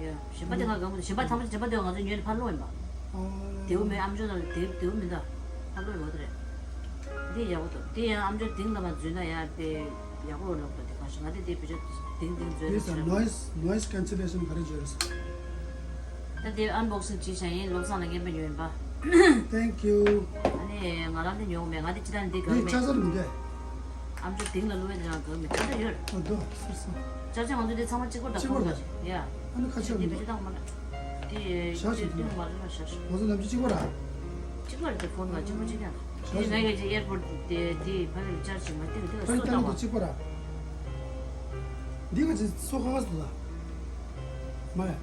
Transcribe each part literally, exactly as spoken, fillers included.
ཡ། གཞན་པ་དེ་ང་གང་མོ་གཞན་པ་ཐམས་ཅད་གཞན་པ་དེ་ང་ཚོ་ཉོས་ནས་ཕར་སློག་ཡིན་པ། ཨ། དེའུ་མེད་ཨམ་ཅོག་ལ་དེ་དེའུ་མི་འདའ། ཕར་སློག་ཡིན་པ་དེ་རེད། འདི་ཡག་པོ་འདུག་འདི་ཡང་ཨམ་ཅོག་སྟེང་ལ་མ་འཛུལ་ན་ཡང་དཔེ་ཡག་པོ་ལོག་འདུག་དེ་གང་ཞིག་ང་དེ་དེ་བེད་སྤྱོད་སྟེང་སྟེང་འཛུལ་དེ་ས་ནོ་ཡིས་ནོ་ཡིས་ཀན་སེ་ལེ་ཤན་ག་རེ་བརྗོད་རེད་ས། ད་དེ་ཨན་བོག་སིང་བྱས་བཞག་ཡིན། བློ་བཟང་ལ་རྔན་པ་ཉོས་ཡིན་པ། Thank you. ཨ་ནི་ང་རང་དེ་ཉོ་གི་མེད། ང་དེ་ཅི་ད་ནི་དེ་ག་མེད། ཅ་ཚ་མི་འདུག་ཨམ་ཅོག་སྟེང་ལ་བླུགས་ཡ་དེ་རང་ག་མེད། ཅ་ཚ་ཡོད། ཨ་འདུག་ཟེར་སོང་། ཅ་ཚ་ང་ཚོ་དེ་ཚང་མ་གཅིག་པ་དང་གཅིག་པ་ཁོང་རེད། ཡ། ཨ་ནི་ཁ་ཆེ་དེ་མི་བེད་སྤྱོད་བཏང་མ་རེད། དེ་ཞག་ཅིག་དེ་མ་རེད་ལ་ཞག་ཞག་ང་ཚོ་ནམ་རྒྱུན་གཅིག་པ་ར། གཅིག་པ་རེད་དེ་ཕོན་ལ་གཅིག་པ་གཅིག་ཡང་། དེ་ང་གི་ཅིག་ཨེར་པོར་ཊི་དེ་དེ་ཕ་གི་ཅར་ཅིག་མ་བཏིང་དེ་ཕ་གི་སོ་བཏང་བ། གཅིག་པ་ར། འདི་ག་ཅིག་སོ་ཁ་ཁ་སོ་ལ། མ་རེད།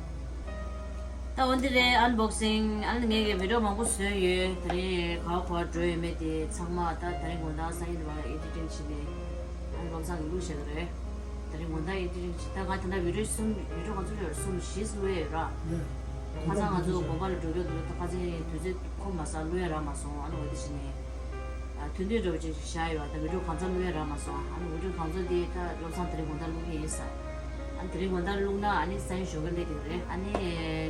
ད་འོན་ཏེ་རེད། ཨན་བོག་སིང་། ཨ་ནི་ངས་ཀྱི་བི་ཌིའོ་མང་པོ་བཟོས་ཡོད། དེ་རིང་ག་བ་ག་བ་འགྲོ་ཡོད་མེད་དེ་ཚང་མ་ད་དེ་རིང་དགོང་དག་སང་ཉིན་དུ་བ་ལ་ཨེ་ཌི་ཊིང་བྱས་ནས་ཨན་བོག་སིང་གི་བླུགས་བཞག་གི་རེད། དེ་རིང་དགོང་དག་ཨེ་ཌི་ཊིང་བྱས། ད་ང་ད་ལྟ་བི་ཌིའོ་གསུམ་བི་ཌིའོ་ག་ཚོད་ཡོད་རེད། གསུམ་བཞི་བླུགས་ཡོད་ར། ཁ་སང་ང་ཚོ་དགོན་པ་ལ་འགྲོ་རྒྱུ་འདུག་ད་ཁ་སང་དུས་ཚོད་ཁོམ་མ་སོང་བླུགས་ཡ་རག་མ་སོང་། ཨ་ནི་འོ་དེ་བྱས་ནས། ཨ། ཐུང་ཐུང་འདྲ་བོ་ཅིག་བཞག་ཡོད། ད་བི་ཌིའོ་གང་ཚང་བླུགས་ཡ་རག་མ་སོང་། ཨ་ནི་བི་ཌིའོ་གང་ཚང་དེ་ད་བློ་བཟང་དེ་རིང་དགོང་དག་བླུགས་ཀྱི་ཡིན་ས། ཨ་ནི་དེ་རིང་དགོང་དག་བླུགས་ན་ཨ་ནི་སང་ཉིན་ཞོགས་ཀས་སླེབས་ཀྱི་རེད། ཨ་ནི་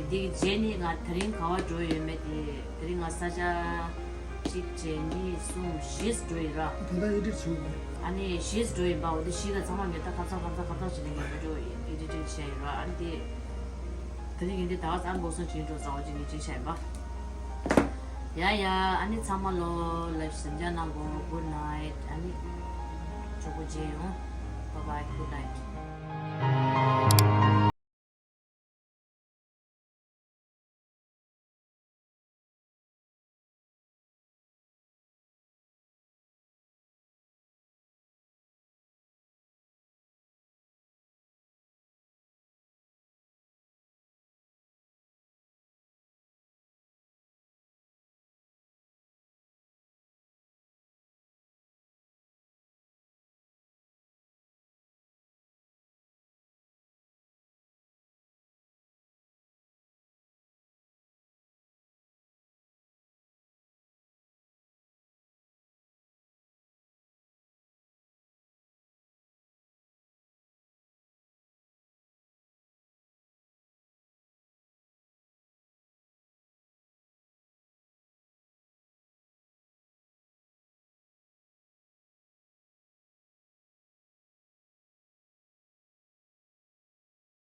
འདི་གི་རྗེས་ནི་ང་དེ་རིང་ག་བ་འགྲོ་ཡོད་མེད་དེ། དེ་རིང་ང་ས་ཆ་གཅིག་བྱས་གཉིས་གསུམ་བཞི་འགྲོ་ཡིན་ར། ད་ལྟ་ཨེ་ཌིཊ་བྱེད་དགོས། ཨ་ནི་བཞི་འགྲོ་ཡིན་པ། འོ་དེ་བཞི་ལ་ཚང་མ་ངས་ད་ཁ་ཚང་ཁ་ཚང་ཁ་ཚང་བྱས་ནས་ངས་བི་ཌིའོ་ཨེ་ཌི་ཊིང་བྱས་ཡིན་ར། ཨ་ནི་དེ། དེ་རིང་ཡིན་དེ་ད་ག་ཨན་བོག་སིང་བྱེད་འགྲོ་ཚར་བ་ཅིག་ངས་བྱས་བཞག་ཡིན་པ། ཡ་ཡ། ཨ་ནི་ཚང་མ་ལོ་ལ་གཟིམ་འཇག་གནང་གོ། Good night. ཨ་ནི་ཇོ་བོ་མཇལ་ཡོང་། Bye bye. Good night.